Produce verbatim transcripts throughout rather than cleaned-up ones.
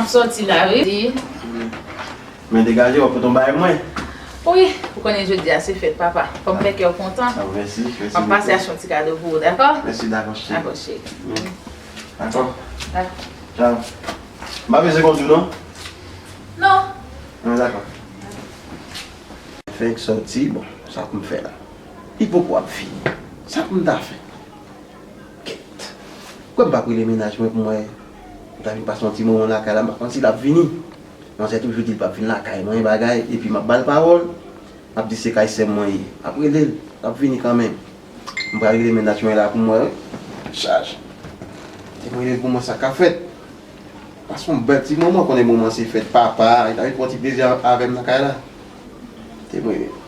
Sòti la, wi. Men degaje w, ap pote yon bagay mwen. Wi, ou konnen jodi a se fèt papa. Fò m fè kè w kontan. Ah, mèsi, mèsi. M ap pase achte yon ti kado pou ou, dakò? Mèsi, dakò, cheri. Dakò, cheri. Dakò. Dakò. Tchao. M pa bezwen kondwi, non? Non. Ah, dakò. Fenk sòti, bon, sa pou m fè la? Li poko ap vini. Sa pou m ta fè? Kèt. Kwè m p ap rele mennaj mwen pou m wè. M ta vin pase yon ti moman lakay la, m pa konn si l ap vini. Manzè toujou di l p ap vin lakay mwen, bagay, epi m ap ba l pawòl. M ap di se kay sè m mwen ye. M ap rele l, l ap vini kanmenm. M pral rele mennaj mwen la pou m wè, wi. Chaj. Te mwen rele l pou mwen sa k ap fèt. Pase yon bèl ti moman, konnen moman se fèt papa, li ta vin pran ti plezi avè m nan kay la. Te mwen rele.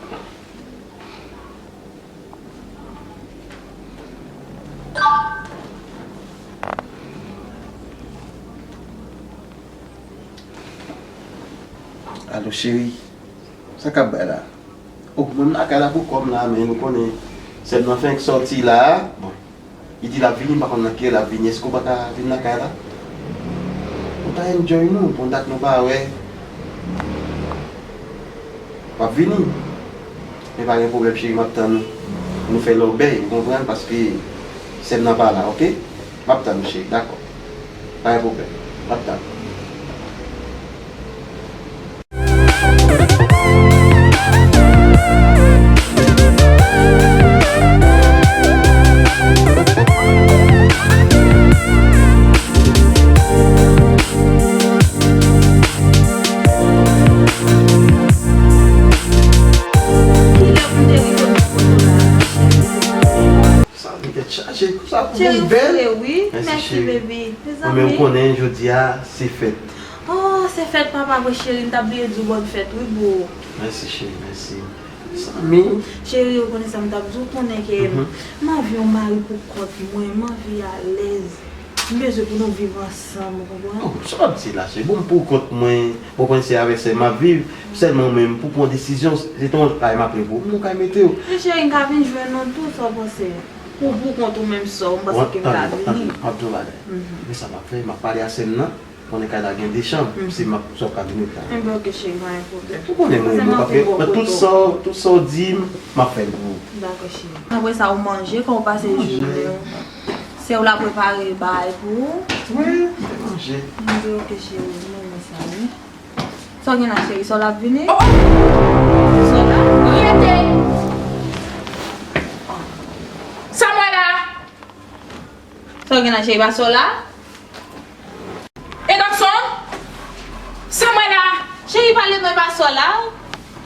Alo, cheri. Sa k ap bay la? Oh, mwen m lakay la pou kò m la, men nou konnen sè m nan fenk sòti la. Bon, li di l ap vini, m pa konn nan kilè l ap vini. Èske w pa ka vin lakay la? Nou ta enjoy nou, bon dat nou pa wè. W ap vini? Men pa gen pwoblèm, cheri, m ap tann ou. Nou fè lòbèy, ou konprann, paske sè m nan pa la, oke? M ap tann ou, cheri, dakò. Pa gen pwoblèm. M ap tann ou. Kilè pou m te rive nan foto la? Sa vin tèt chaje, sa pou moun bèl. Cheri, ou fre, wi. Mèsi, cheri. Mèsi, baby. Mezanmi. Mwen menm konnen jodi a se fèt. Oh, se fèt papa vre, cheri, m t ap bliye di w bòn fèt, wi, boo. Mèsi, cheri, mèsi. Mezanmi. Cheri, ou konnen sa m t ap di w, konnen ke m anvi yon mari pou kont mwen, m anvi alèz. M bezwen pou nou viv ansanm, ou konprann? Oh, sa w ap di la, cheri? Bon, m pou kont mwen, bon, mwen se avè sè m ap viv, sèlman ou menm, pou pran desizyon, se te yon kay m ap lwe pou ou, m yon kay mete w. Men cheri, m ka vin jwenn ou tou, sa w panse? Ou pou kont ou menm sè w, m panse ke m ka vini. Tande, tande, m ap di yon bagay. Men sa m ap fè, m ap pale a sè m nan, konnen kay la gen de chanm, si m ap, si w ap ka vin rete la. Enben, oke, cheri, pa gen pwoblèm. Ou konnen mwen, mwen pa fè, tout sa, tout sa w di m, m ap fè l pou ou. Dakò, cheri. Apre sa, ou manje, kòman w pase jounen w? Sè w la prepare bagay pou ou? Wi, m te manje. M di, oke, cheri, m renmen sa, wi. Sa w gen la, cheri? Sè w la ap vini? Oh, oh! Sè w la? Rete! Sa m wè la? Sa w gen la, cheri? Pa sè w la? Edakson? Sa m wè la? Cheri, pale mwen, pa sè w la?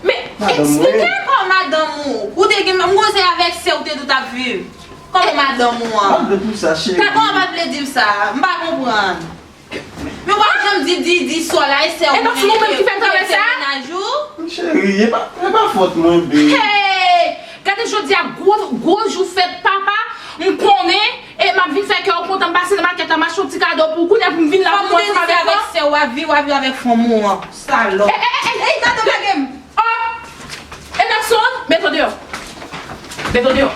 Men, eksplike kòman madanm ou. Ou te gen, m koze avèk sè ou te di w t ap viv. Kòman madanm ou an? Pa vle pou sa, cheri. Kòman pa vle di m sa? M pa konprann. Men w pa janm di, di, di sè w la, e sè ou menm ki fè l travèse a? Mennaj ou? Cheri, e pa, e pa fòt mwen, babe. Hey! Gade jodi a gwo, gwo jou fèt papa, m konnen, e m ap vin fè kè w kontan, m pase nan makèt la, m achte yon ti kado pou ou, kounye a pou m vin la pou mwen ansanm avèk ou. Fò m te di se avèk sè w ap viv, w ap viv avèk fanm ou an, salòp. Ey, ey, ey, ey, ey, madanm lage m. Oh! Edakson, met w deyò. Met w deyò.